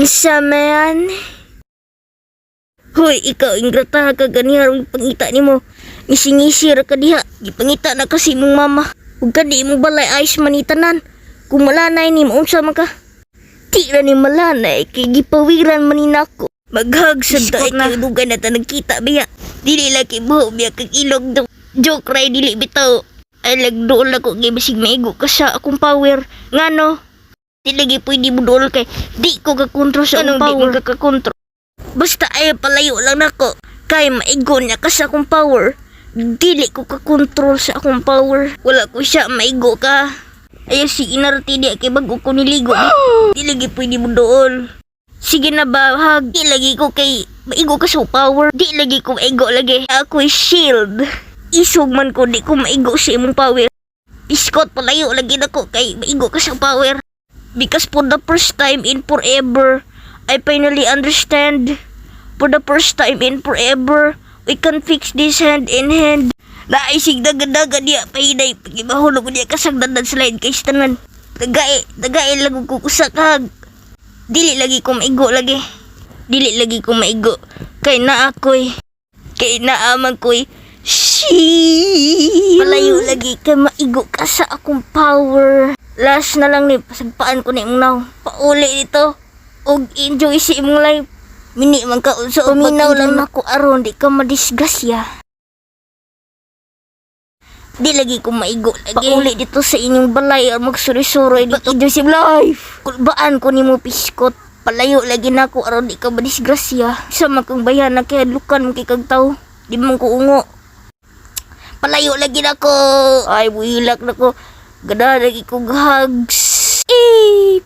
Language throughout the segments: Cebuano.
Unsa man? Hoy, ikaw, ingrata ka ganiha ron pangita nimo. Ngisi-ngisi ra ka diha. Gipangita na kasi imong mama. Ug kadi imong balay ayos man ni tanan. Kung malanay ni unsa man ka? Di ra ni malanay kay gipawiran man ni nako. Maghag sa Iskot dai na. Kay dugay na ta nagkita biya. Dili lagi buho biya kag ilog do. Joke ray, dili bitaw. Ay lagduol ako kay basig maigo ka sa akong power. Ngano? Di lagi pwede mo duol kay di ko ka-control sa akong Anong di power. Di ko ka-control? Basta ay palayo lang nako. Kay maigo niya ka sa akong power. Dili ko ka-control sa akong power. Wala ko siya maigo ka. Ay si inarte di kay bago ko niligo. Di lagi pwede mo duol. Sige na ba, hag. Di lagi ko kay maigo ka sa power. Di lagi ko maigo lagi. Ako'y shield. Isog man ko, di ko maigo sa imong power. Iskot, palayo lagi nako kay maigo ka sa power. Because for the first time in forever, I finally understand. For the first time in forever, we can fix this hand in hand. Naisig daga-daga niya, pahinay, pagibahulog ko niya kasagdadan sa line kay tanan. Tagae, tagae lang ko kusakag. Dili lagi ko maigo lagi. Dili lagi ko maigo. Kay naa ko'y, kay naaman ko'y, she. Palayo lagi kay maigo ka sa akong power. Last na lang ni, pasagpaan ko na imong naw. Pauli dito. Og enjoy si imong life. Mini man ka sa paminaw lang nako aron di ka madisgrasya. Di lagi ko maigo lagi. Pauli dito sa inyong balay or magsuri-suroy dito. Enjoy si life. Kulbaan ko nimo, piskot. Palayo lagi nako aron di ka madisgrasya. Sa man kang bayan na kaya lukan mo kay kag tawo. Di man ko ungo. Palayo lagi nako. Ay, buhilak nako. Gana lagi ko hugs. Eh,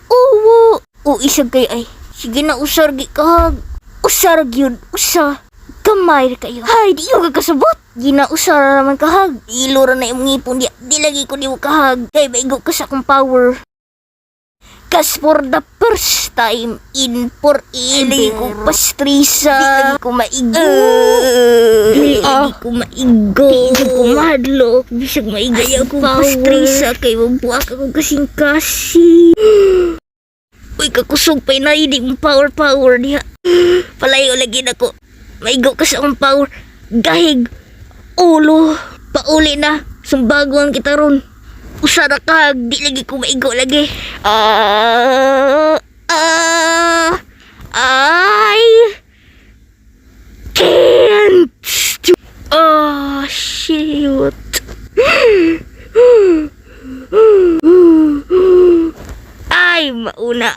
uwo. O, isag kay ay. Sige na, usar gi ka hug. Usar gyud, usa. Gamay ra kayo. Hay, di yung kasabot. Gina usar ra naman ka hug. Ilo ra na imong ngipon di. Di lagi ko di mo kahag. Kay maigo ka sa akong power. 'Cause for the first time in forever, lagi ko pastrisa. Di lagi ko maigo. Di lagi ko maigo. Di ko mahadlok. Bisag maigo. Ayaw ko pastrisa kay mabuak ako kasing-kasi. Uy, kakusog pa na, hindi mo power power diha. Palayo lagi nako. Maigo ka sa akong power. Gahig. Ulo. Pauli na. Sumbagon kita ron. Usa ra ka, di lagi ko maigo lagi. Ah, ah, I can't. Oh, shoot. Ay, mauna.